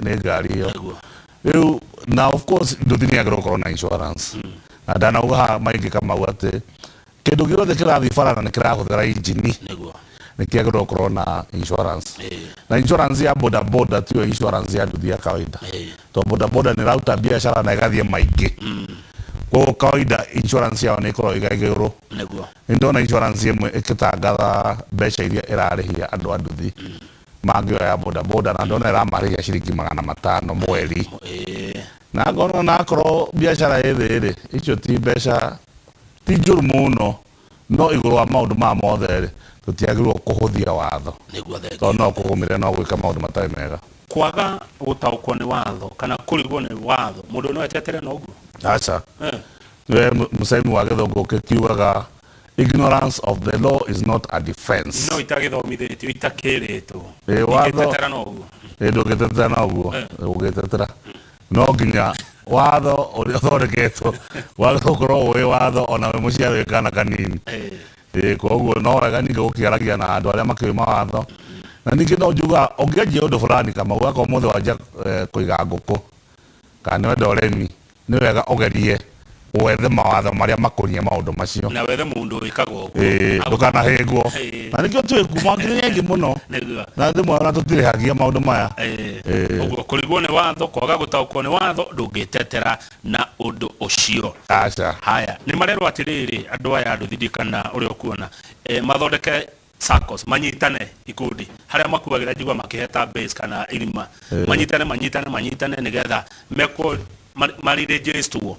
nĩ ngari ĩyo. Rĩu na of course nduthi nĩ yagĩrĩirwo gũkorwo na insurance. Na ndanauga haha maingĩ Kamau atĩ kĩndũ gĩothe kĩrathiĩ bara na nĩ kĩrahũthĩra injini nĩ kĩagĩrĩirwo gũkorwo na insurance. Na insurance ya boda boda tiyo insurance ya nduthi ya kawaida. Tondũ boda boda nĩ ĩraruta biacara na ĩgathiĩ maingĩ. Koguo kawaida insurance yao nĩ ĩkoragwo ĩga igũrũ. Nĩ ndona insurance ĩmwe ĩgĩtangatha mbeca iria ĩrarĩhia andũ a nduthi mangĩoya boda boda na ndona ĩramarĩhia ciringi 500 mweri. Na ngona onakorwo biacara ĩ thĩ rĩ, icio ti mbeca ti njũru mũno, no igũrũ wa maũndũ maya mothe rĩ, tũtiagĩrĩirwo kũhũthia watho. Nĩguo, thengiũ. Tondũ no ũkũgũmĩre no gwĩka maũndũ matarĩ mega. Kwaga gũtaũkwo nĩ watho kana kũrigwo nĩ watho, mũndũ no etetere na ũguo? Aca. We mũcemi wa gĩthũngũ kĩkiugaga ignorance of the law is not a defense. No itagĩthomithĩtio, itakĩrĩtwo. Ĩ watho Ingĩtetera na ũguo. Ĩ ndũngĩtetera na ũguo. Ũngĩtetera no nginya watho ũrĩa ũthondeketwo wagĩrĩirwo gũkorwo ũĩ watho ona wĩ mũciari wĩ kana kanini. Ĩ koguo no wega ningĩ gũkĩaragia na andũ arĩa makĩũĩ mawatho. Na ningĩ no njugaga ũngĩanjia ũndũ fulani Kamau akorwo ũmũthĩ wanjia kũiga ngũkũ kana nĩ wenda ũrĩmi nĩ wega ũgerie wethe mawatho marĩa makoniĩ maũndũ macio. Na wethe mũndũ wĩkaga ũguo. Ĩĩ, ndũkanahĩngwo. Na nĩkĩo twĩ kuo, mawakiri nĩ aingĩ mũno. Na rĩmwe ona tũtirĩhagia maũndũ maya. Ũguo kũrigwo nĩ watho, kwaga gũtaũkwo nĩ watho, ndũngĩtetera na ũndũ ũcio. Aca. Haya, nĩ marerwo atĩrĩrĩ, andũ aya nduthi kana ũrĩa ũkuona, mathondeke SACCOs, manyitane ikundi harĩa makuagĩra njigua makĩheta base kana irima, manyitane manyitane manyitane nĩgetha mekwo marirĩnjĩstwo.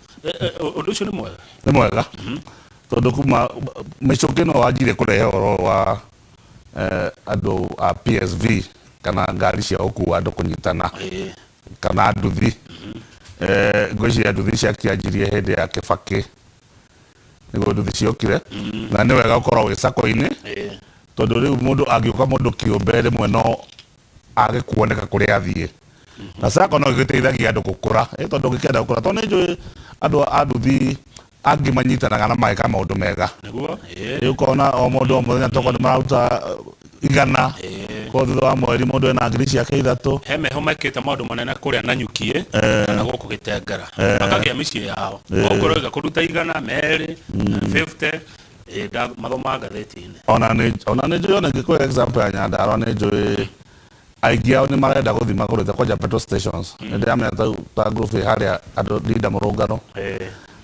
Ũndũ ũcio nĩ mwega? Nĩ mwega tondũ kuma mĩcũkĩ no wanjirie kũrehe ũhoro wa andũ a PSV kana ngari cia gũkua andũ kũnyitana kana nduthi. Ngwĩciria nduthi ciakĩanjirie hĩndĩ ya Kĩbakĩ nĩguo nduthi ciokire. Na nĩ wega gũkorwo wĩ sacco-inĩ tondũ rĩu mũndũ angĩũka mũndũ kĩũmbe rĩmwe no age kuoneka kũrĩa athiĩ. Na sacco no ĩgĩteithagia andũ gũkũra, tondũ ũngĩkĩenda gũkũra, tondũ nĩ njũĩ andũ a nduthi angĩ manyitanaga na mageka maũndũ mega. Nĩguo. Rĩu ũkona o mũndũ o mũthenya tokorwo nĩ mararuta 100, koguo thutha wa mweri mũndũ ena ngiri ciake ithatũ. He meho mekĩte maũndũ manene kũrĩa Nanyuki kana gũkũ Gĩtengera, makagĩa mĩciĩ yao. Koguo ũroiga kũruta 200, 50, mathomaga ngathĩti-inĩ. Ona nĩ ona nĩ njũĩ, ona ingĩkũhe example ya Nyandarua, nĩ njũĩ aingĩ ao nĩ marenda gũthiĩ magũrĩte kwanja petrol stations. Nĩ ndĩramenya ta group ĩ harĩa andũ Ndinda Mũrũngano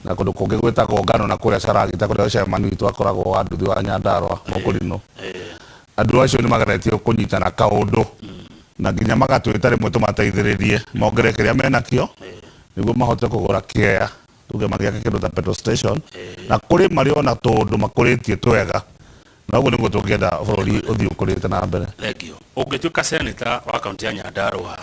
na kũndũ kũngĩ gwĩtagwo Ngano na kũrĩa Caragita kũrĩa chairman witũ akoragwo wa nduthi wa Nyandarua Mũkũrinũ. Andũ acio nĩ mageretie kũnyitana kaũndũ na nginya magatwĩta rĩmwe tũmateithĩrĩrie mongerere kĩrĩa menakĩo nĩguo mahote kũgũra kĩea, tuge magĩake kĩndũ ta petrol station, na kũrĩ marĩ ona tũũndũ makũrĩtie twega, na ũguo nĩguo tũngĩenda bũrũri ũthiĩ ũkũrĩte na mbere. Thengiũ. Ũngĩtuĩka seneta wa kaunti ya Nyandarua,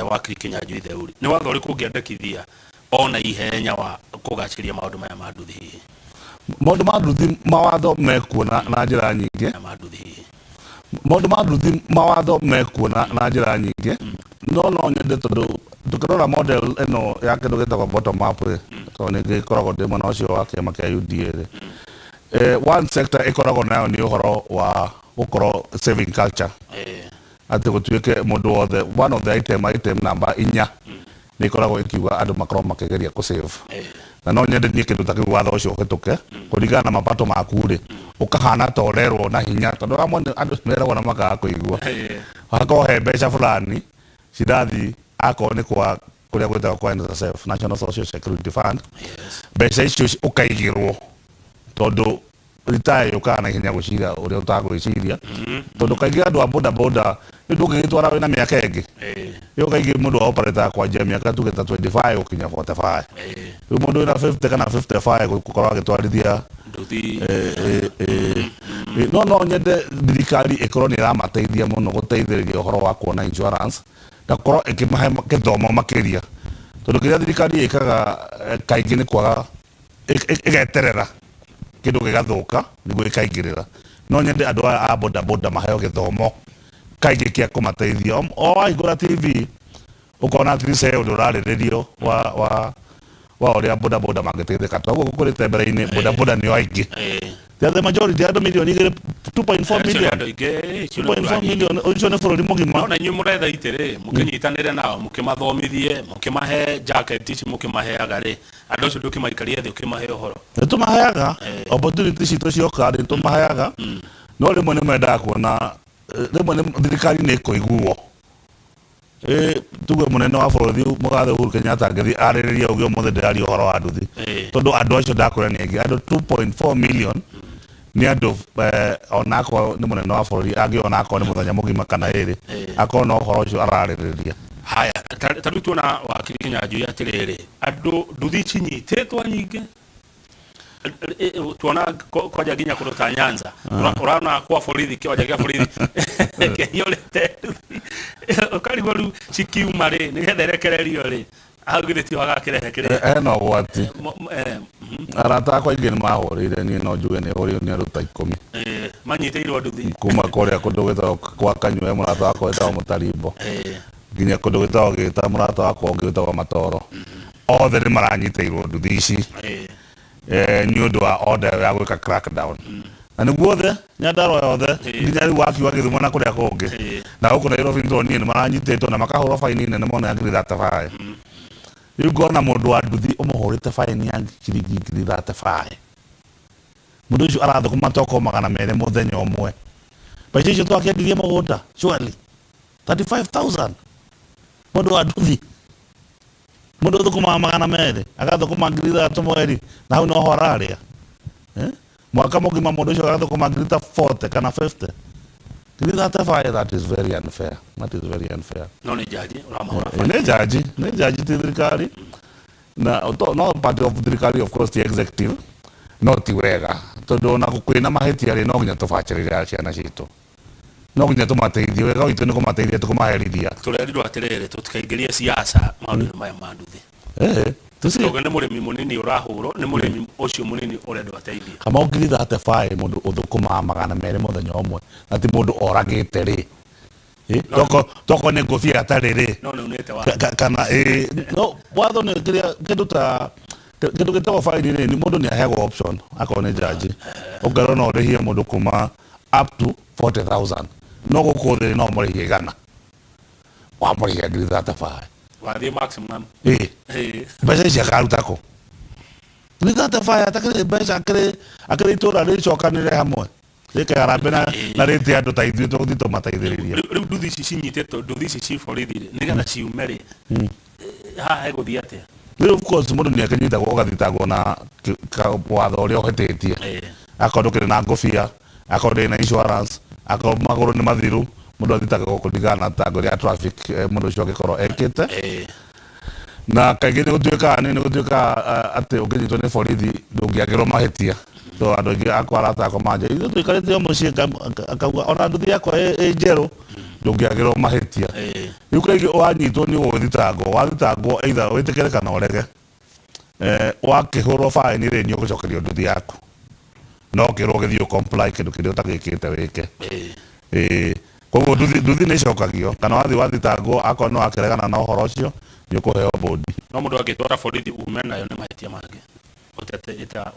wakiri Kĩnyanjui Theuri, nĩ watho ũrĩkũ ũngĩandĩkithia o na ihenya wa kũgacĩria maũndũ maya ma nduthi hihi? Maũndũ ma nduthi mawatho mekuo na njĩra nyingĩ. Ma nduthi hihi. Maũndũ ma nduthi mawatho mekuo na njĩra nyingĩ, no no nyende tondũ tũkĩrora model ĩno ya kĩndũ gĩtagwo bottom up rĩ, tondũ nĩ ngĩkoragwo ndĩ mwena ũcio wa kĩama kĩa UDA rĩ, one sector ĩkoragwo nayo nĩ ũhoro wa gũkorwo saving culture, atĩ gũtuĩke mũndũ wothe, one of the item, item namba 4 nĩ ĩkoragwo ĩkiuga andũ makorwo makĩgeria kũ save. Na no nyende niĩ kĩndũ ta kĩu watho ũcio ũhĩtũke kũringana na mapato maku rĩ, ũkahana ta ũrerwo na hinya, tondũ amwe andũ meragwo na makaga kũigua. Hakorwo he mbeca fulani cirathiĩ akorwo nĩ kwa kũrĩa gwĩtagwo kwa NSSF, National Social Security Fund, mbeca icio ũkaigĩrwo tondũ retire yũkaga na ihenya gwĩciria ũrĩa ũtagwĩciria, tondũ kaingĩ andũ a boda boda nĩ ndũngĩgĩtwara wĩna mĩaka ĩngĩ. Rĩu kaingĩ mũndũ operataga kwanjia mĩaka tuge ta 25 gũkinya 45. Rĩu mũndũ wĩna 50 kana 55 gũkorwo agĩtwarithia nduthi. No no nyende thirikari ĩkorwo nĩ ĩramateithia mũno gũteithĩrĩria ũhoro wa kuona insurance na gũkorwo ĩkĩmahe gĩthomo makĩria, tondũ kĩrĩa thirikari ĩkaga kaingĩ nĩ kwaga ĩgeterera kĩndũ gĩgathũka nĩguo ĩkaingĩrĩra. No nyende andũ aya a boda boda maheo gĩthomo kaingĩ kĩa kũmateithia. O wahingũra TV ũkona at least he ũndũ ũrarĩrĩrio wa ũrĩa boda boda mangĩteithĩka. Toguo gũkũrĩte mbere-inĩ, boda boda nĩo aingĩ. They are the majority, andũ milioni igĩrĩ, 2.4 Acio nĩ million. andũ aingĩ, icio nĩ kura 2.4 nyingĩ. million, ũcio nĩ bũrũri mũgima. No na inyuĩ mũretha itĩ rĩ, mũkĩnyitanĩre nao, mũkĩmathomithie, mũkĩmahe jacket ici mũkĩmaheaga rĩ, andũ acio ndũkĩmaikarie thĩ ũkĩmahe ũhoro. Nĩ tũmaheaga opportunity citũ cioka, nĩ tũmaheaga, no rĩmwe nĩ mendaga kuona rĩmwe nĩ thirikari nĩ ĩkũiguo. Tuge mũnene wa bũrũri mũgathe Uhuru Kenyatta angĩthiĩ arĩrĩrie ũgĩ ũmũthĩ ndĩraria ũhoro wa nduthi, tondũ andũ acio ndakwĩra nĩ aingĩ, andũ 2.4 million nĩ andũ, onakorwo nĩ mũnene wa bũrũri angĩona akorwo nĩ mũthenya mũgima kana ĩrĩ, akorwo no ũhoro ũcio ararĩrĩria. Haya, ta rĩu tuona wakiri Kinyanjui atĩrĩrĩ, andũ nduthi cinyitĩtwo nyingĩ, tuona kwanja nginya kũndũ ta Nyanza. Ũrona kwa borithi, kĩwanja kĩa borithi kĩiyũrĩte nduthi, ũkarigwo rĩu cikiuma rĩ nĩgetha irekererio rĩ, hau githĩ tio hagakĩrehe kĩrĩa? Hena ũgwati. Arata akwa aingĩ nĩ mahũrĩire niĩ, no njuge nĩ hũrĩirwo nĩ andũ ta 10. Manyitĩirwo nduthi. Kuma kũrĩa kũndũ gwĩtagwo kwa Kanyue, mũrata wakwa wĩtagwo Mũtarimbo, nginya kũndũ gwĩtagwo Gĩta, mũrata wakwa ũngĩ wĩtagwo Matoro, othe nĩ maranyitĩirwo nduthi ici nĩ ũndũ wa order ĩyo ya gwĩka crackdown, na nĩguo othe Nyandarua yothe nginya rĩu wakiuga Gĩthumo na kũrĩa kũngĩ na gũkũ Nairobi nĩtũronire nĩ maranyitĩtwo na makahũrwo baini nene mũno ya ngiri 35. Rĩu ngona mũndũ wa nduthi ũmũhũrĩte baini ya ciringi ngiri 35, mũndũ ũcio arathũkũma toko 200 mũthenya ũmwe, mbeca icio twakĩendirie mũgũnda? Surely 35,000 mũndũ wa nduthi, mũndũ ũthũkũmaga 200 agathũkũma 3,000 mweri, na hau noho ararĩa, eh? Mwaka mũgima mũndũ ũcio agathũkũma ngiri ta 40 kana 50, ngiri 35. That is very unfair, that is very unfair. No nĩ jaji ũramahũra? Nĩ jaji, nĩ jaji, ti thirikari, na no part of thirikari, of course, ti executive, no ti wega, tondũ ona kwĩna mahĩtia rĩ, no nginya tũbacĩrĩre ciana citũ, no nginya tũmateithie. Wega witũ nĩ kũmateithia, tũkũmaherithia. Tũrerirwo atĩrĩrĩ, tũtikaingĩrie siasa maũndũ-inĩ maya ma nduthi. Tondũ nĩ mũrĩmi mũnini ũrahũrwo, nĩ mũrĩmi ũcio mũnini ũrendwo ateithio. Kama ngiri 35 mũndũ ũthũkũmaga 200 mũthenya ũmwe, na ti mũndũ oragĩte rĩ, toko nĩ ngũbia atarĩ rĩ. No nĩ unĩte wa Kana no watho nĩ kĩrĩa kĩndũ ta kĩndũ gĩtagwo faini rĩ, mũndũ nĩ aheagwo option, akorwo nĩ jaji ũkerwo no ũrĩhie mũndũ kuma up to 40,000, no gũkũ thĩ no mũrĩhie 100, wamũrĩhia ngiri 35. Wathiĩ maximum. Mbeca ici akaruta kũ? Ngiri 35 atakĩrĩ mbeca, akĩrĩ itũra rĩcokanĩre hamwe rĩke harambee na rĩte andũ ta ithuĩ tũgũthiĩ tũmateithĩrĩrie. Rĩu nduthi ici cinyitĩtwo, nduthi ici ci borithi rĩ, nĩgetha ciume rĩ, haha hegũthiĩ atĩa? Rĩu of course mũndũ nĩ akĩnyitagwo, ũgathitangwo na watho ũrĩa ũhĩtĩtie, akorwo ndũkĩrĩ na ngũbia, akorwo ndũrĩ na insurance, akorwo magũrũ nĩ mathiru, mũndũ athitangagwo kũringana na tango rĩa traffic mũndũ ũcio angĩkorwo ekĩte. Na kaingĩ nĩ gũtuĩkaga atĩ ũngĩnyitwo nĩ borithi ndũngĩagĩrwo mahĩtia, so andũ aingĩ akwa, arata akwa manja ithuĩ tũikarĩte o mũciĩ, akauga ona nduthi yakwa ĩ njerũ ndũngĩagĩrwo mahĩtia. Rĩu kaingĩ wanyitwo nĩ ũgũthitangwo, wathitangwo either wĩtĩkĩre kana ũrege, wakĩhũrwo baĩni rĩ, nĩ ũgũcokerio nduthi yaku, no ũkĩrwo ũgĩthiĩ ũcomply kĩndũ kĩrĩa ũtagĩkĩte wĩke. Koguo nduthi nĩ icokagio, kana wathiĩ wathitangwo, akorwo nĩ wakĩregana na ũhoro ũcio, nĩ ũkũheo bũndi. No mũndũ angĩtwara borithi ume nayo nĩ mahĩtia mangĩ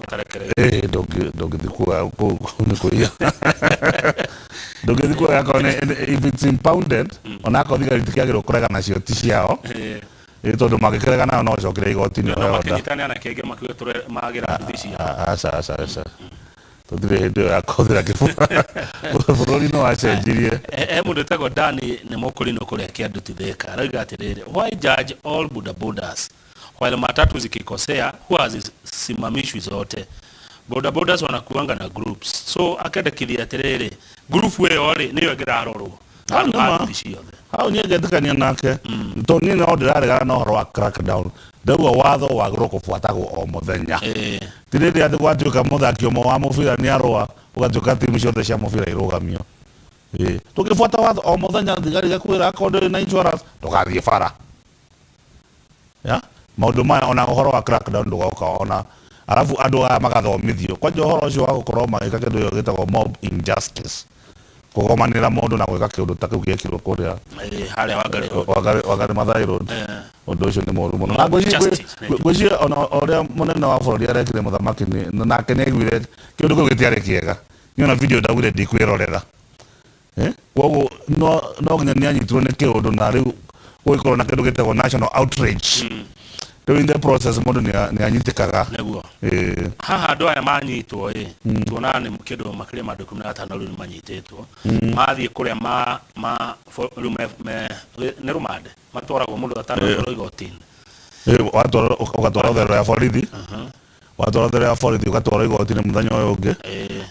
ũtarekereirio. Ndũngĩthiĩ kuoya kũu nĩ kũiya, ndũngĩthiĩ kuoya akorwo if it's impounded, ona akorwo thigari itikĩagĩrĩirwo kũrega nacio, ti ciao. Tondũ mangĩkĩrega nayo no ũcokere igoti-inĩ No ũheo order. Makĩnyitane anake aingĩ makiuge tũre magĩra nduthi ciao. Aca, aca, aca, tũtirĩ hĩndĩ ĩyo ya kũhũthĩra bũrũri nĩ wacenjirie. He mũndũ wĩtagwo Dani nĩ mũkũrinũ kũrĩa Kĩanduti Thika, arauga atĩrĩrĩ, "Why judge all bodabodas while matatu zikikosea huwa hazisimamishwi zote? Bodabodas wanakuanga na groups." So akendekithia atĩrĩrĩ, group ĩyo rĩ, nĩyo ĩngĩrarorwo handũ ha Nĩma. nduthi ciothe. Hau niĩ ngetĩkania nake, tondũ niĩ no ndĩraregana na ũhoro wa crackdown. Ndauga watho wagĩrĩirwo kũbuatagwo o mũthenya, ti rĩrĩa atĩ gwatuĩka mũthaki ũmwe wa mũbira nĩ arũa, ũgatuĩka timu ciothe cia mũbira irũgamio. Tũngĩbuata watho o mũthenya, thigari igakwĩra akorwo ndũrĩ na insurance ndũgathiĩ bara ya maũndũ maya, ona ũhoro wa crackdown ndũgoka ona. Arabu andũ aya magathomithio kwanja ũhoro ũcio wa gũkorwo magĩka kĩndũ gĩtagwo mob injustice. Kũgomanĩra mũndũ na gwĩka kĩũndũ ta kĩu gĩekirwo kũrĩa Harĩa Wangari Road. Wangari Maathai Road. Ũndũ ũcio nĩ mũũru mũno. Na ngwĩciria Justice, nĩ ngwĩciria ona ũrĩa mũnene wa bũrũri arekire mũthamaki nake nĩ aiguire kĩũndũ kĩu gĩtiarĩ kĩega. Niĩ ona video ndaugire ndikwĩrorera. Koguo no nginya nĩ anyitirwo nĩ kĩũndũ na rĩu gũgĩkorwo na kĩndũ gĩtagwo national outrage. Rĩu in the process mũndũ nĩ anyitĩkaga. Nĩguo. Haha andũ aya manyitwo ĩ, tuonaga nĩ kĩndũ makĩria ma andũ 15 rĩu nĩ manyitĩtwo. Mathiĩ kũrĩa ma rĩu nĩ rũmande matwaragwo mũndũ atanatwarwo igoti-inĩ. Watwarwo ũgatwarwo therero ya borithi. Watwarwo therero ya borithi ũgatwarwo igoti-inĩ mũthenya ũyũ ũngĩ.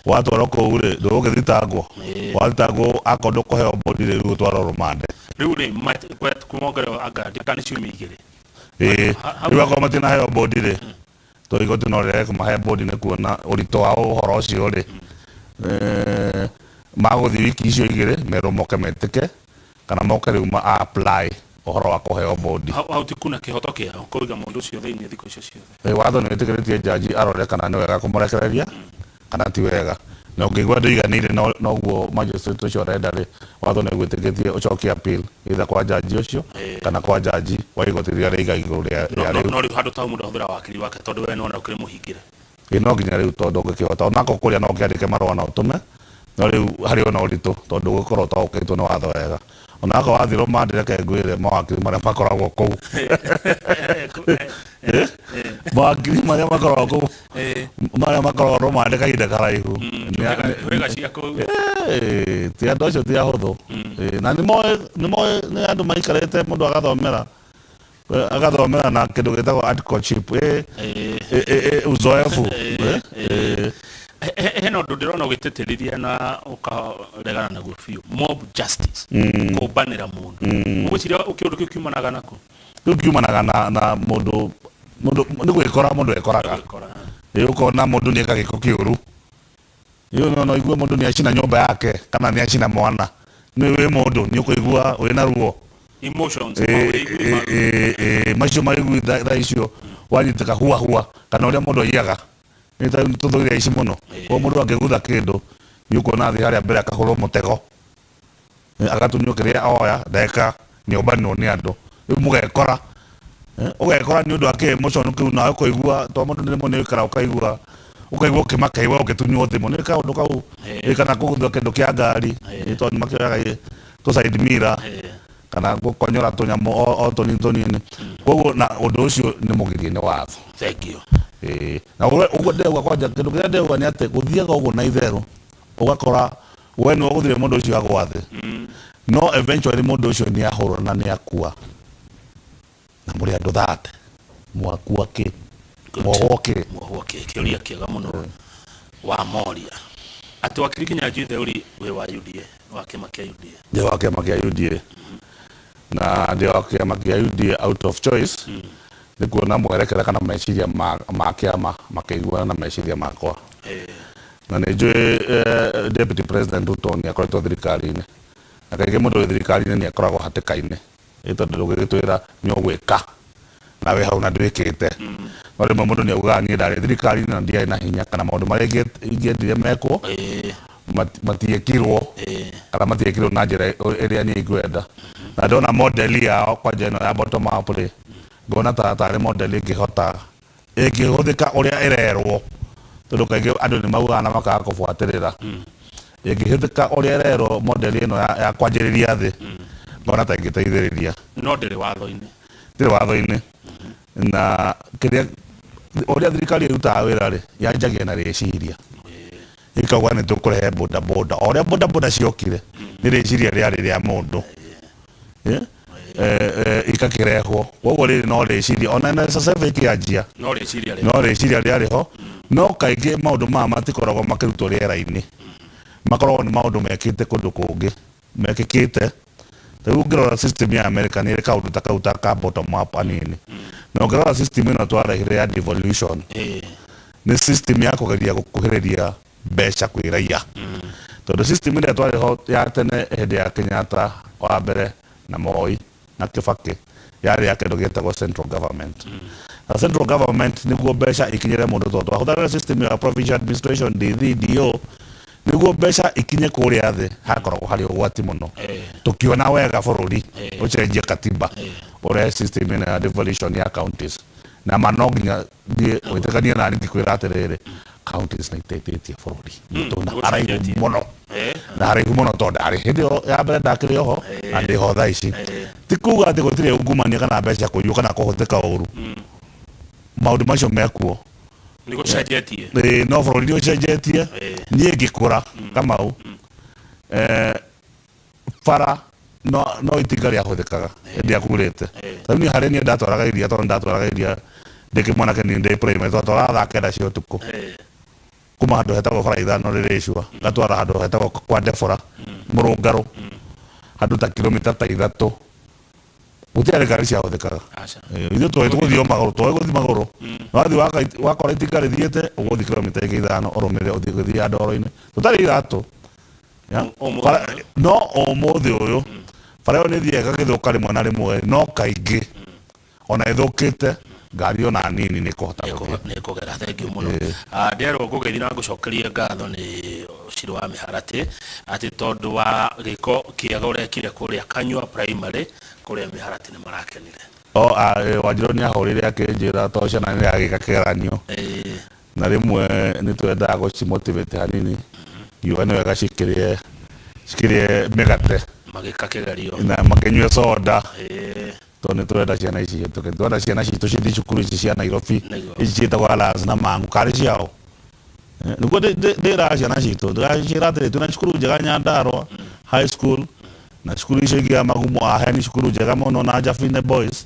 Watwarwo kũu rĩ, ndũgũgĩthitangwo. Wathitangwo akorwo ndũkũheo bond rĩ, rĩu ũtwarwo rũmande. Rĩu rĩ, kumongererwo anga ndika nĩ ciumia 2. Rĩu akorwo matinaheo bond rĩ, tondũ igoti no rĩrege kũmahe bond nĩ kuona ũritũ wa ũhoro ũcio rĩ, magũthiĩ wiki icio 2 merwo moke metĩke kana moke rĩu ma apply ũhoro wa kũheo bond. Hau ti kuna kĩhoto kĩao kũiga mũndũ ũcio thĩinĩ thikũ icio ciothe. Watho nĩ wĩtĩkĩrĩtie jaji arore kana nĩ wega kũmũrekereria kana ti wega. Na ũngĩigua ndũiganĩire noguo magistrate ũcio arenda rĩ, watho nĩ ũgwĩtĩkĩtie ũcokie appeal either kwa jaji ũcio kana kwa jaji wa igoti rĩrĩa rĩiga igũrũ rĩa rĩu. No rĩu handũ ta hau mũndũ ahũthĩra wakiri wake tondũ we nĩwona ũkĩrĩ mũhingĩre. Ĩĩ no nginya rĩu tondũ ũngĩkĩhota onako kũrĩa no ũkĩandĩke marũa na ũtũme, no rĩu harĩ ona ũritũ tondũ ũgũkorwo ũtaũkĩtwo nĩ watho wega. Onako wathiĩ rũmande reke ngwĩre mawakiri marĩa makoragwo kũu. Mawakiri marĩa makoragwo kũu marĩa makoragwo rũmande kahinda karaihu. Wĩga cia kũu. Ti andũ acio ti ahũthũ. Na nĩmoĩ nĩ andũ maikarĩte mũndũ agathomera agathomera na kĩndũ gĩtagwo articleship uzoefu. Hena ũndũ ndĩrona ũgĩtĩtĩrithia na ũkaregana naguo biũ, mob justice, kũmbanĩra mũndũ. Ũgwĩciria kĩũndũ kĩu kiumanaga nakũ? Kĩu kiumanaga na mũndũ nĩ gwĩkora mũndũ ekoraga. Ũkona mũndũ nĩ eka gĩko kĩũru. No igue mũndũ nĩ acina nyũmba yake kana nĩ acina mwana. Nĩ wĩ mũndũ nĩ ũkũigua wĩna ruo. Emotions. Macio maigui thaa icio wanyitĩka hua hua kana ũrĩa mũndũ aiyaga. Nĩ tũthũire aici mũno. Koguo mũndũ angĩgutha kĩndũ nĩ ũkuona athiĩ harĩa mbere akahũrwo mũtego. Agatunywo kĩrĩa oya ndagĩka nĩombanĩrwo nĩ andũ. Rĩu mũgekora. Ũgekora nĩ ũndũ wa kĩ emotion kĩu nawe ũkaigua tondũ mũndũ rĩmwe nĩ ũikaraga ũkaigua ũkĩmaka we ũgĩtunywo thimũ nĩ kaũndũ kau kana kũgũthwo kĩndũ kĩa ngari tondũ nĩ makĩoyaga tũ side mirror kana gũkonyora tũnyamũ o tũnini tũnini. Koguo na ũndũ ũcio nĩ mũgirie nĩ watho. Thank you. Na ũguo ndĩrauga kwanja kĩndũ kĩrĩa ndĩrauga nĩ atĩ gũthiaga ũguo na itherũ ũgakora we nĩwe ũgũthire mũndũ ũcio agwa thĩ. No eventually mũndũ ũcio nĩ ahũrwo na nĩ akua. Na mũrĩ andũ thate. Mwakua kĩ? Mwohwo kĩ? Mwohwo kĩ? Kĩũria kĩega mũno wa Moria. Atĩ wakiri Kinyanjui Theuri wĩ wa UDA, wa kĩama kĩa UDA. Ndĩ wa kĩama kĩa UDA. Na ndĩ wa kĩama kĩa UDA out of choice. Nĩ kuona mwerekera kana meciria ma kĩama makĩiguana na meciria makwa. Na nĩ njũĩ Deputy President Ruto nĩ akoretwo thirikari-inĩ. Na kaingĩ mũndũ wĩ thirikari-inĩ nĩ akoragwo hatĩka-inĩ. Tondũ ndũngĩgĩtwĩra nĩ ũgwĩka na wĩ hau na ndwĩkĩte. No rĩmwe mũndũ nĩ augaga niĩ ndarĩ thirikari-inĩ na ndiarĩ na hinya kana maũndũ marĩa ingĩendire mekwo matiekirwo kana matiekirwo na njĩra ĩrĩa niĩ ingĩenda. Na ndona model yao kwanja ĩno ya bottom up rĩ, ngona ta tarĩ model ĩngĩhota ĩngĩhũthĩka ũrĩa ĩrerwo, tondũ kaingĩ andũ nĩ maugaga na makaga kũbuatĩrĩra. Ĩngĩhũthĩka ũrĩa ĩrerwo model ĩno ya kwanjĩrĩria thĩ, ngona ta ĩngĩteithĩrĩria. No ndĩrĩ watho-inĩ. Ndĩrĩ watho-inĩ. Na kĩrĩa ũrĩa thirikari ĩrutaga wĩra rĩ, yanjagia na rĩciria. Ĩkauga nĩ tũkũrehe boda boda. O ũrĩa boda boda ciokire, nĩ rĩciria rĩarĩ rĩa mũndũ. Ikakĩrehwo. Koguo rĩrĩ no rĩciria. Ona NSSF ĩkĩanjia, no rĩciria no rĩciria rĩarĩ ho. No kaingĩ maũndũ maya matikoragwo makĩrutwo rĩera-inĩ. Makoragwo nĩ maũndũ mekĩte kũndũ kũngĩ. Mekĩkĩte. Rĩu ũngĩrora system ya America nĩ ĩrĩ kaũndũ ta kau ta ka bottom up anini. Na ũngĩrora system ĩno twarehire ya devolution, nĩ system ya kũgeria gũkuhĩrĩria mbeca kwĩ raia. Tondũ system ĩrĩa twarĩ ho ya tene hĩndĩ ya Kenyatta wa mbere na Moi na Kibaki yarĩ ya kĩndũ gĩtagwo central government. Na central government nĩguo mbeca ikinyĩre mũndũ, tondũ twahũthagĩra system ya provincial administration DD DO, Nĩguo mbeca ikinye kũrĩa thĩ hakoragwo harĩ ũgwati mũno. Tũkĩona wega bũrũri ũcenjie katiba, ũrehe system ĩno ya devolution ya counties. Na ma no nginya thiĩ wĩtĩkanie nani ngĩkwĩra atĩrĩrĩ, counties nĩ iteithĩtie bũrũri witũ na haraihu Nĩgũcenjetie. mũno. Na haraihu mũno tondũ ndarĩ hĩndĩ ĩyo ya mbere ndakĩrĩ oho na ndĩho thaa ici. Ti kuga atĩ gũtirĩ ungumania kana mbeca kũiywo kana kũhũthĩka ũru. Maũndũ macio mekuo. Nĩ gũcenjetie. Ĩĩ, no bũrũri nĩ ũcenjetie. Niĩ ngĩkũra Kamau, bara no itinga rĩahũthĩkaga hĩndĩ ĩrĩa kurĩte. Tarĩu niĩ harĩ niĩ ndatwaraga iria tondũ ndatwaraga iria ndĩ kĩmwana kĩnini ndĩ primary, twatwaraga thaa kenda cia ũtukũ kuma handũ hetagwo bara ithano rĩrĩcua ngatwara handũ hetagwo kwa Debora Mũrũngarũ, handũ ta kilomita ta 3. Gũtiarĩ ngari ciahũthĩkaga. Aca. Ithuĩ twoĩ tũgũthiĩ o magũrũ, twoĩ gũthiĩ magũrũ. Wathiĩ wakora itinga rĩthiĩte, ũgũthiĩ kilomita ingĩ 5 ũrũmĩrĩre ũthiĩ ũgĩthiaga ndoro-inĩ. Tũtarĩ iratũ. Ya. Ũmũthĩ ũyũ. No ũmũthĩ ũyũ, bara ĩyo nĩ ĩthiaga ĩgagĩthũka rĩmwe na rĩmwe, no kaingĩ ona ĩthũkĩte, ngari ona nini nĩ ĩkũhota gũthiĩ. Nĩ ĩkũgera. Thengiũ mũno. Nderwo ngũgeithie na ngũcokerie ngatho nĩ Ciro wa Mĩharatĩ atĩ tondũ wa gĩko kĩega ũrekire kũrĩa Kanyua Primary kũrĩa Mĩharatĩ nĩ marakenire. Wanjirũ nĩ ahũrĩire akĩnjĩra tondũ ciana nĩ iragĩka kĩgeranio. Na rĩmwe nĩ twendaga gũcimotivate hanini, ngiuga nĩ wega cikĩrĩe mĩgate. Magĩka kĩgerio. Na makĩnyue soda. Tondũ nĩ tũrenda ciana ici ihĩtũke. Tũrenda ciana citũ cithiĩ cukuru ici cia Nairobi, ici ciĩtagwo Alliance na Mang'u, karĩ ciao. Nĩguo ndĩraga ciana citũ, ndĩraciĩra atĩrĩ, twĩna cukuru njega Nyandarua High School, na cukuru icio ingĩ ya Magumo Aheni, cukuru njega mũno na Jabine Boys.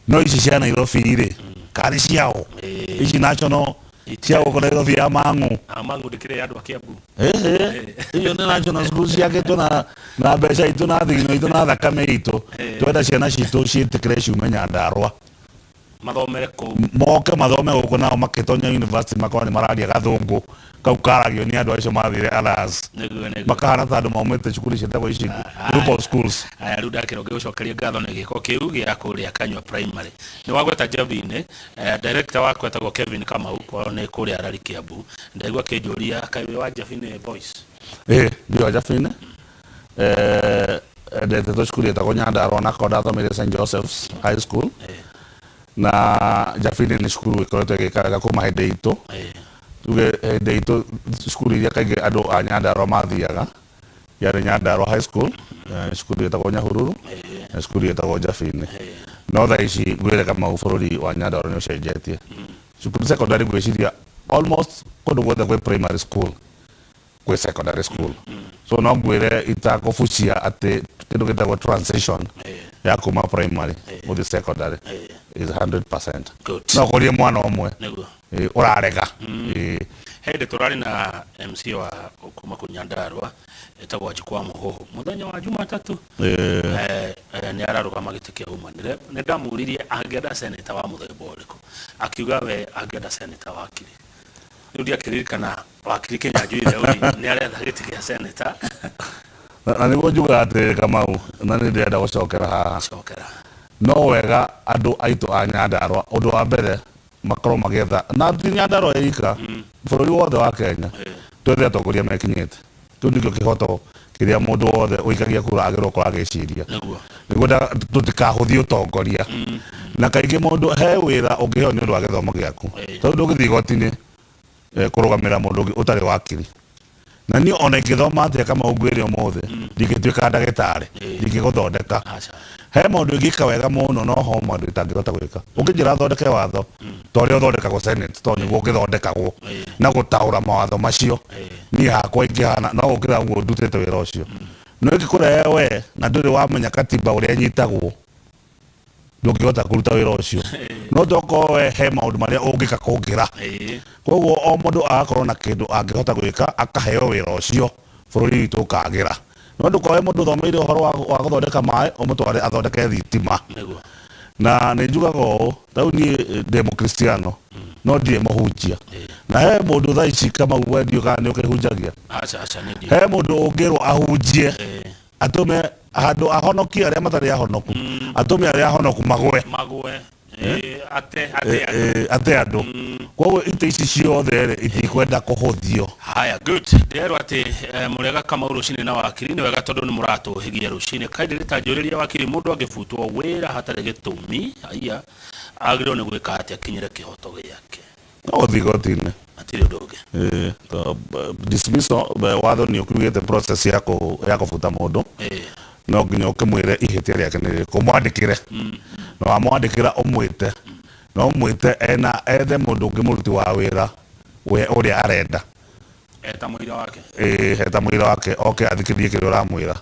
No ici cia Nairobi rĩ, karĩ ciao. Ici national cia gũkũ Nairobi ya Mang'u. Mang'u ndĩkĩrĩ ya andũ a Kiambu. Icio nĩ national school ciakĩtwo na mbeca itũ na thigino itũ na thakame itũ. Twenda ciana citũ ciĩtĩkĩre ciume Nyandarua. Mathomere kũu. Moke mathome gũkũ nao makĩtonya university makorwo nĩ mararia gathũngũ kau karagio nĩ andũ acio mathire Alliance. Nĩguo, nĩguo. Makahana ta andũ maumĩte cukuru ciĩtagwo ici group of schools. Aya, rĩu ndakĩrwo ngĩgũcokeria ngatho nĩ gĩko kĩu gĩa kũrĩa Kanyua Primary. Nĩ wagweta Njabinĩ, director wakwa etagwo Kevin Kamau, kwao nĩ kũrĩa Rari Kiambu. Ndaigua akĩnjũria kaĩ wĩ wa Njabinĩ Boys? Ĩĩ, ndiĩ wa Njabinĩ. Ndetĩtwo cukuru ĩtagwo Nyandarua na korwo ndathomeire St Joseph's High School. Na Njabinĩ nĩ cukuru ĩkoretwo ĩgĩka wega kuma hĩndĩ itũ. Tuge hĩndĩ itũ cukuru iria kaingĩ andũ a Nyandarua mathiaga yarĩ Nyandarua High School, cukuru ĩtagwo Nyahururu na cukuru ĩtagwo Njabinĩ. No thaa ici ngwĩre Kamau bũrũri wa Nyandarua nĩ ũcenjetie. Cukuru secondary ngwĩciria almost kũndũ guothe gwĩ primary school gwĩ secondary school. So no ngwĩre itakũbucia atĩ kĩndũ gĩtagwo transition ya kuma primary gũthiĩ secondary is 100%. Good. No ũkorie mwana ũmwe Nĩguo. Ũrarega. He hĩndĩ tũrarĩ na MC wa kuma kũ Nyandarua etagwo Njukwa Mũhũhũ mũthenya wa Jumatatũ. Nĩ ararũgama gĩtĩ kĩa umanĩre. Nĩ ndamũririe angĩenda senator wa mũthemba ũrĩkũ, akiuga we angĩenda senator wakiri. Rĩu ndiakĩririkana wakiri Kĩnyanjui Theuri nĩ aretha gĩtĩ kĩa senator. Na nĩguo njugaga atĩrĩrĩ Kamau, na nĩ ndĩrenda gũcokera haha. Cokera. No wega andũ aitũ a Nyandarua, ũndũ wa mbere makorwo magĩetha, na ti Nyandarua ika, bũrũri wothe wa Kenya, twethe atongoria mekinyĩte. Kĩu nĩkĩo kĩhoto kĩrĩa mũndũ wothe ũikagia kura agĩrĩirwo gũkorwo agĩciria. Nĩguo tũtikahũthie ũtongoria. Na kaingĩ mũndũ he wĩra ũngĩheo nĩ ũndũ wa gĩthomo gĩaku. Tondũ ndũngĩthiĩ igoti-inĩ kũrũgamĩrĩra mũndũ ũngĩ ũtarĩ wakiri. Na niĩ ona ingĩthoma atĩa Kamau ngwĩre ũmũthĩ, ndingĩtuĩka ndagĩtarĩ, ndingĩgũthondeka. He maũndũ ingĩka wega mũno no ho maũndũ itangĩhota gwĩka. Ũngĩnjĩra thondeke watho ta ũrĩa ũthondekagwo Senate, tondũ nĩguo ũgĩthondekagwo na gũtaũra mawatho macio, niĩ hakwa ingĩhana no gũkĩra ũguo ndutĩte wĩra ũcio. No ingĩkũrehe we na ndũrĩ wamenya katiba ũrĩa ĩnyitagwo, ndũngĩhota kũruta wĩra ũcio. No tokorwo we he maũndũ marĩa ũngĩka kũngĩra. Koguo o mũndũ agakorwo na kĩndũ angĩhota gwĩka akaheo wĩra ũcio, bũrũri witũ ũkagĩra. No ndũkoe mũndũ ũthomeire ũhoro wa gũthondeka maĩ ũmũtware athondeke thitima. Na nĩ njugaga ũũ, ta rĩu niĩ ndĩ mũkristiano no ndirĩ mũhunjia. Na he mũndũ thaa ici Kamau we ndiũĩ kana nĩ ũkĩhunjagia. Aca, aca, nĩ ndiũĩ. He mũndũ ũngĩrwo ahunjie, atũme handũ ahonokie arĩa matarĩ ahonoku, atũme arĩa ahonoku magwe. Magwe. Ate, ate andũ. Ate andũ. Koguo itĩ ici ciothe rĩ itikwenda kũhũthio. Haya, good. Ndĩrerwo atĩ mũrega Kamau rũcinĩ na wakiri nĩ wega tondũ nĩ mũratũhĩgia rũcinĩ. Kaindĩ rĩtanjũrĩria wakiri mũndũ angĩbutwo wĩra hatarĩ gĩtũmi, haiya, agĩrĩirwo nĩ gwĩka atĩa akinyĩre kĩhoto gĩake? No gũthiĩ igoti-inĩ. Hatirĩ ũndũ ũngĩ. Ĩĩ, to dismissal, watho nĩ ũkiugĩte process ya kũ ya kũbuta mũndũ no nginya ũkĩmwĩre ihĩtia rĩake nĩ rĩrĩkũ, ũmwandĩkĩre. Na wamwandĩkĩra ũmwĩte, na ũmwĩte ena ethe mũndũ ũngĩ mũruti wa wĩra we ũrĩa arenda. Eta mũira wake. Ĩĩ, eta mũira wake oke athikĩrĩrie kĩrĩa ũramwĩra.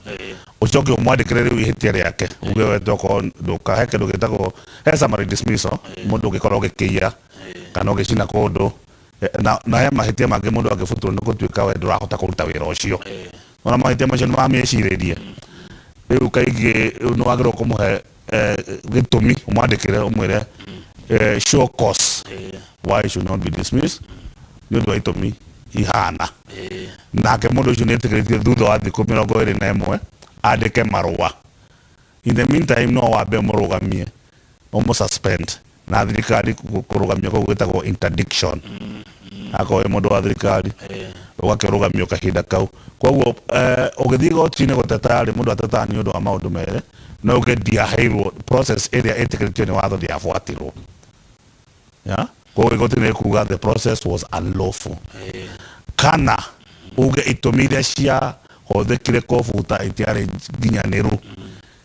Ũcoke ũmwandĩkĩre rĩu ihĩtia rĩake, uge we tokorwo ndũka, he kĩndũ gĩtagwo, he summary dismissal, mũndũ ũngĩkorwo ũgĩkĩiya kana ũgĩcina kũndũ, na he mahĩtia mangĩ mũndũ angĩbutwo nĩ gũtuĩka we ndũrahota kũruta wĩra ũcio. Ona mahĩtia macio nĩ mamĩcirĩrie. Rĩu kaingĩ nĩ wagĩrĩirwo kũmũhe gĩtũmi, ũmwandĩkĩre ũmwĩre show cause why should not be dismissed nĩ ũndũ wa itũmi ihana. Nake mũndũ ũcio nĩ etĩkĩrĩtio thutha wa thikũ 21 andĩke marũa. In the meantime no wambe ũmũrũgamie, ũmũ suspend na thirikari kũrũgamio kũu gwĩtagwo interdiction. Akorwo wĩ mũndũ wa thirikari ũgakĩrũgamio kahinda kau. Koguo ũgĩthiĩ igoti-inĩ gũteta rĩ, mũndũ atetaga nĩ ũndũ wa maũndũ merĩ, no uge ndiaheirwo process ĩrĩa ĩtĩkĩrĩtio nĩ watho ndĩabuatirwo. Yeah? Koguo igoti nĩ kuga the process was unlawful. Kana uge itũmi iria ciahũthĩkire kũbuta itiarĩ nginyanĩru,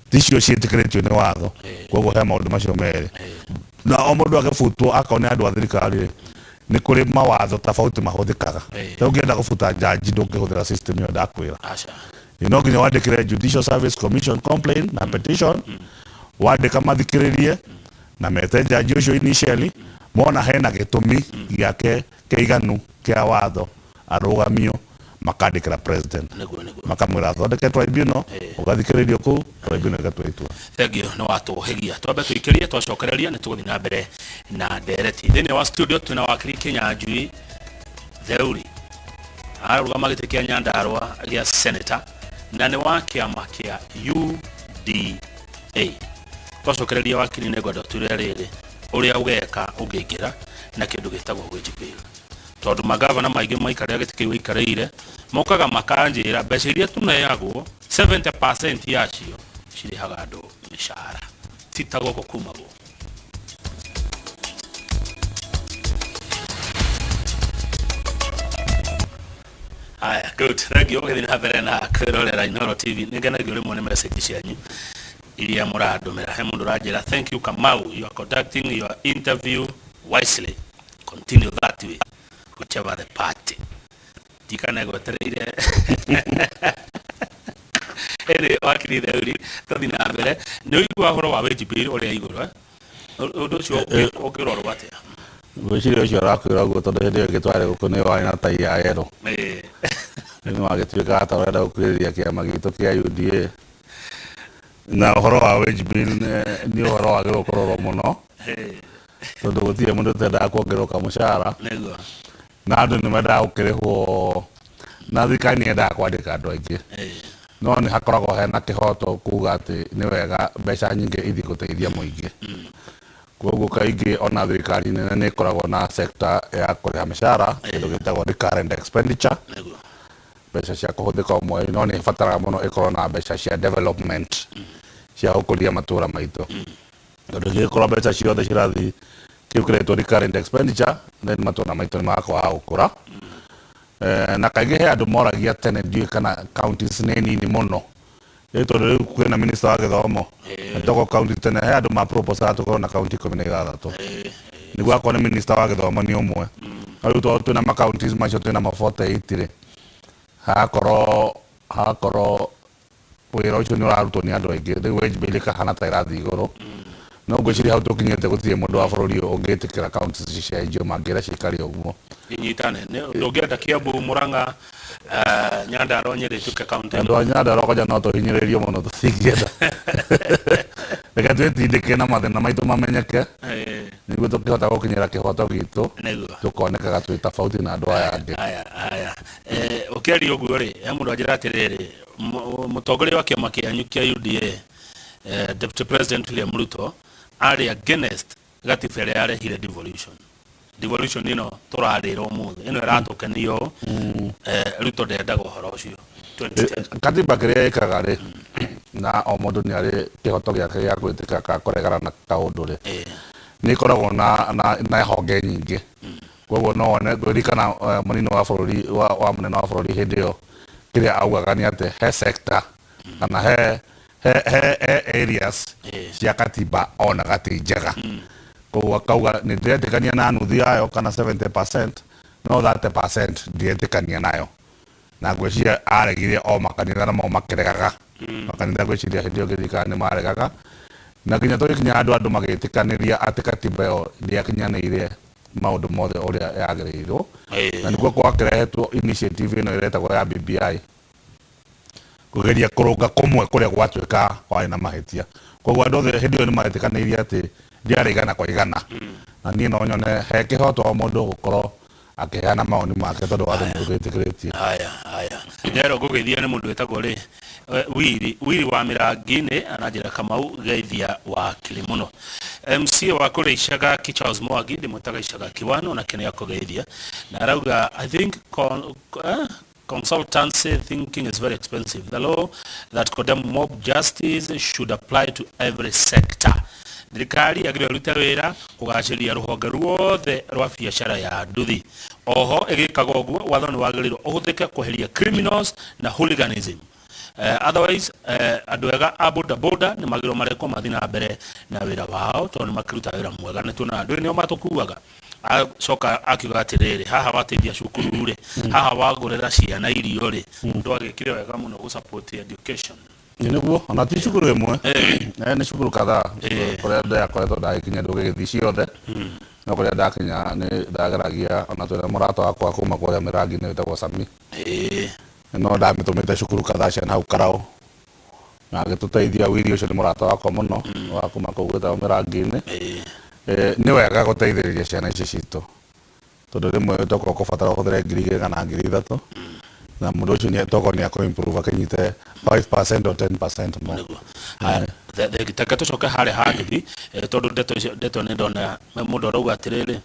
ticio ciĩtĩkĩrĩtio nĩ watho. Koguo he maũndũ macio merĩ. Na o mũndũ agĩbutwo akorwo nĩ andũ a thirikari rĩ, nĩ kũrĩ mawatho tofauti mahũthĩkaga. Ta ũngĩenda kũbuta njanji ndũngĩhũthĩra system ĩyo ndakwĩra. Aca. No nginya wandĩkĩre Judicial Service Commission complaint na petition, wandĩka mathikĩrĩrie na mete njanji ũcio initially, mona hena gĩtũmi gĩake kĩiganu kĩa watho arũgamio, makandĩkĩra president. Nĩguo, nĩguo. Makamwĩra athondeke tribunal, ũgathikĩrĩrio kũu, tribunal ĩgatua itua. Thank you, nĩ watũhĩgia. Twambe tũikĩrie, twacokereria nĩ tũgũthiĩ na mbere na ndereti. Thĩinĩ wa studio twĩna wakiri Kĩnyanjui Theuri, ararũgama gĩtĩ kĩa Nyandarua gĩa senator na nĩ wa kĩama kĩa UDA. Twacokereria wakiri nĩ ngwenda ũtwĩre rĩrĩ ũrĩa ũgeka ũngĩingĩra na kĩndũ gĩtagwo wage bill, tondũ magavana maingĩ maikarĩra gĩtĩ kĩu waikarĩire mokaga makanjĩra mbeca iria tũneagwo 70% yacio cirĩhaga andũ mĩcara, ti ta gũkũ kumagwo. Haya, good. Thank you. Ũgĩthiĩ na mbere na kwĩrorera Inooro TV. Nĩ ngenagio rĩmwe nĩ message cianyu iria mũrandũmĩra. He mũndũ ũranjĩra, thank you Kamau, you are conducting your interview wisely. Continue that way, whichever the party. Ndikana gwetereire. Ĩrĩ wakiri Theuri, tũthiĩ na mbere. Nĩ ũigua ũhoro wa wage bill ũrĩa igũrũ, eh? Ũndũ ũcio ũngĩrorwo atĩa? Ngwĩciria ũcio arakwĩra ũguo tondũ hĩndĩ ĩyo ĩngĩ twarĩ gũkũ nĩ warĩ na tai ya yellow. Rĩu nĩ wagĩtuĩkaga ta ũrenda gũkuhĩrĩria kĩama gitũ kĩa UDA. Na ũhoro wa wage bill nĩ ũhoro wagĩrĩirwo kũrorwo mũno tondũ gũtirĩ mũndũ ũtendaga kuongererwo kamũcara. Nĩguo. Na andũ nĩ mendaga gũkĩrĩhwo na thirikari nĩ yendaga kwandĩka andũ aingĩ. No nĩ hakoragwo hena kĩhoto kuga atĩ nĩ wega mbeca nyingĩ ithiĩ gũteithia mũingĩ. Koguo kaingĩ ona thirikari nene nĩ ĩkoragwo na sector ya kũrĩha mĩcara, kĩndũ gĩtagwo recurrent expenditure. Nĩguo. Mbeca cia kũhũthĩka o mweri, no nĩ ĩbataraga mũno ĩkorwo na mbeca cia development cia gũkũria matũra maitũ. Tondũ ingĩkorwo mbeca ciothe cirathiĩ kĩu kĩretwo recurrent expenditure, then matũra maitũ nĩ makwaga gũkũra. Na kaingĩ he andũ moragia tene, ndiũĩ kana counties nĩ nini mũno. Rĩu tondũ rĩu kwĩna minister wa gĩthomo, tokorwo county tene he andũ ma propose tũkorwo na county 16. Nĩguo akorwo nĩ minister wa gĩthomo nĩ ũmwe. No rĩu tondũ twĩna ma counties macio twĩna ma 48 rĩ, hagakorwo wĩra ũcio nĩ ũrarutwo nĩ andũ aingĩ, rĩu wage bill ĩkahana ta ĩrathiĩ igũrũ. No ngwĩciria hau tũkinyĩte gũtirĩ mũndũ wa bũrũri ũyũ ũngĩtĩkĩra counties ici cenjio, mangĩra cikare ũguo. Inyitane. Ndũngĩenda Kiambu, Murang'a, Nyandarua, Nyeri ituĩke county. Andũ a Nyandarua kwanja no tũhinyĩrĩrio mũno, tũtingĩenda. Reke twĩtindĩke na mathĩna maitũ mamenyeke nĩguo tũkĩhota gũkinyĩra kĩhoto gitũ, tũkonekaga twĩ tofauti na andũ aya angĩ. Aya, aya. Ũkĩaria ũguo rĩ, he mũndũ anjĩra atĩrĩrĩ, mũtongoria wa kĩama kĩanyu kĩa UDA, Deputy President William Ruto, arĩ against gatiba ĩrĩa yarehire devolution. Devolution ĩno tũrarĩra ũmũthĩ ĩno ĩratũkenia ũũ, Ruto ndendaga ũhoro ũcio 2010. Katiba kĩrĩa ĩkaga rĩ, na o mũndũ nĩ arĩ kĩhoto gĩake gĩa gwĩtĩka kana kũregana na kaũndũ rĩ, nĩ ĩkoragwo na honge nyingĩ. Koguo no wone ngũririkana mũnini wa bũrũri wa mũnene wa bũrũri hĩndĩ ĩyo kĩrĩa augaga nĩ atĩ he sector kana he areas cia katiba onaga ti njega. Koguo akauga nĩ ndĩretĩkania na nuthu yayo kana 70%, no 30% ndiretĩkania nayo. Na ngwĩciria aregire o makanitha namo makĩregaga. Makanitha ngwĩciria hĩndĩ ĩyo ngĩririkana nĩ maregaga. Na nginya tũgĩkinya handũ andũ magĩtĩkanĩria atĩ katiba ĩyo ndĩakinyanĩire maũndũ mothe ũrĩa yagĩrĩirwo. Na nĩkuo gwakĩrehetwo initiative ĩno ĩretagwo ya BBI, kũgeria kũrũnga kũmwe kũrĩa gwatuĩka kwarĩ na mahĩtia. Koguo andũ othe hĩndĩ ĩyo nĩ maretĩkanĩirie atĩ ndĩarĩ igana kwa igana. Na niĩ no nyone he kĩhoto o mũndũ gũkorwo akĩheana mawoni make tondũ watho nĩ ũgĩtĩkĩrĩtie. Haya haya, nderwo ngũgeithia nĩ mũndũ wĩtagwo rĩ, Wili Wili wa Mĩrangi-inĩ aranjĩra Kamau geithia wakiri mũno. MCA wa kũrĩa Icagaki Charles Mwangi ndĩmwĩtaga Icagaki 1 onake nĩ akũgeithia na arauga, "I think consultancy thinking is very expensive. The law that condemn mob justice should apply to every sector." Thirikari yagĩrĩirwo ĩrute wĩra kũgacĩria rũhonge ruothe rwa biacara ya nduthi. Oho ĩgĩkaga ũguo, watho nĩ wagĩrĩirwo ũhũthĩke kweheria criminals na hooliganism. Otherwise andũ ega a boda boda nĩ magĩrĩirwo marekwo mathiĩ na mbere na wĩra wao tondũ nĩ makĩruta wĩra mwega, nĩ tuonaga andũ nĩo matũkuaga. Acoka akiuga atĩrĩrĩ, haha wateithia cukuru rĩ, haha wagũrĩra ciana irio rĩ, ndwagĩkire wega mũno gũ support education. Ĩ nĩguo, ona ti cukuru ĩmwe, nĩ cukuru kadhaa kũrĩa ndakoretwo ndagĩkinya, ndũgĩgĩthiĩ ciothe, no kũrĩa ndakinya nĩ ndageragia. Ona twĩna mũrata wakwa kuma kũrĩa Mĩrangi-inĩ wĩtagwo Sami, no ndamĩtũmĩte cukuru kadhaa ciana hau Karaũ na agĩtũteithia. Wili ũcio nĩ mũrata wakwa mũno wa kuma kũu gwĩtagwo Mĩrangi-inĩ. Nĩ wega gũteithĩrĩria ciana ici citũ tondũ rĩmwe tokorwo ũkũbatara ũhũthĩre 2,000 kana 3,000 na mũndũ ũcio tokorwo nĩ akũ improve akĩnyite 5% or 10% more. Nĩguo. Haya, reke tũcoke harĩa ha nduthi, tondũ ndeto icio, ndeto nĩ ndona mũndũ arauga atĩrĩrĩ,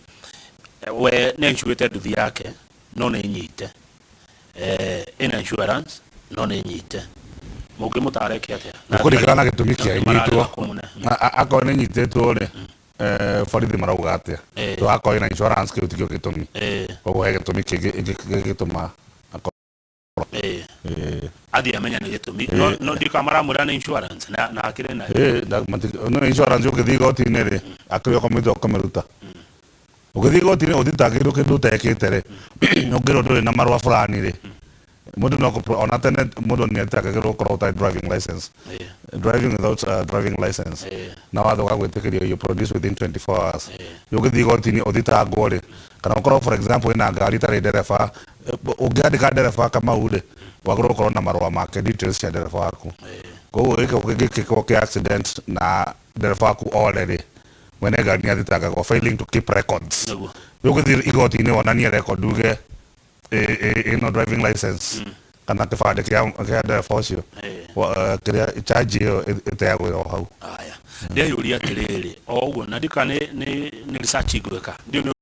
we nĩ insurĩte nduthi yake no nĩ nyite, ĩna insurance no nĩ nyite, mũngĩmũtara eke atĩa? Nĩ kũringana na gĩtũmi kĩa Nĩ inyitwo. mararĩha kũmũne. Akorwo nĩ nyitĩtwo rĩ, borithi marauga atĩa? To akorwo ĩna insurance, kĩu tikĩo gĩtũmi. Koguo he gĩtũmi kĩngĩ gĩgĩtũma akorwo Athiĩ amenya nĩ gĩtũmi, no ndika maramwĩra nĩ insurance na akĩrĩ nayo. No insurance ũngĩthiĩ igoti-inĩ rĩ, akĩrĩ ũkamĩtua ũkamĩruta. Ũgĩthiĩ igoti-inĩ ũthitangĩirwo kĩndũ ũtekĩte rĩ, ũngĩrwo ndũrĩ na marũa fulani rĩ, mũndũ no ona tene mũndũ nĩ etangagĩrwo gũkorwo ũtarĩ driving license, driving without driving license, na watho ũgagwĩtĩkĩria you produce within 24 hours. Ũgĩthiĩ igoti-inĩ ũthitangwo rĩ, kana ũkorwo for example wĩna ngari ĩtarĩ ndereba, ũngĩandĩka ndereba Kamau rĩ, wagĩrĩirwo gũkorwo na marũa make, details cia ndereba waku. Koguo gĩko gĩkĩkwo kĩa accident na ndereba waku ore rĩ, mwene ngari nĩ athitangagwo failing to keep records. Rĩu ũgĩthiĩ igoti-inĩ wonanie record, uge ĩno driving license kana kĩbandĩ kĩa ndereba ũcio, kĩrĩa charge ĩyo ĩteagwo o hau. Haya, ndeyũria atĩrĩrĩ, o ũguo na ndika nĩ research ngwĩka, ndiũ nĩ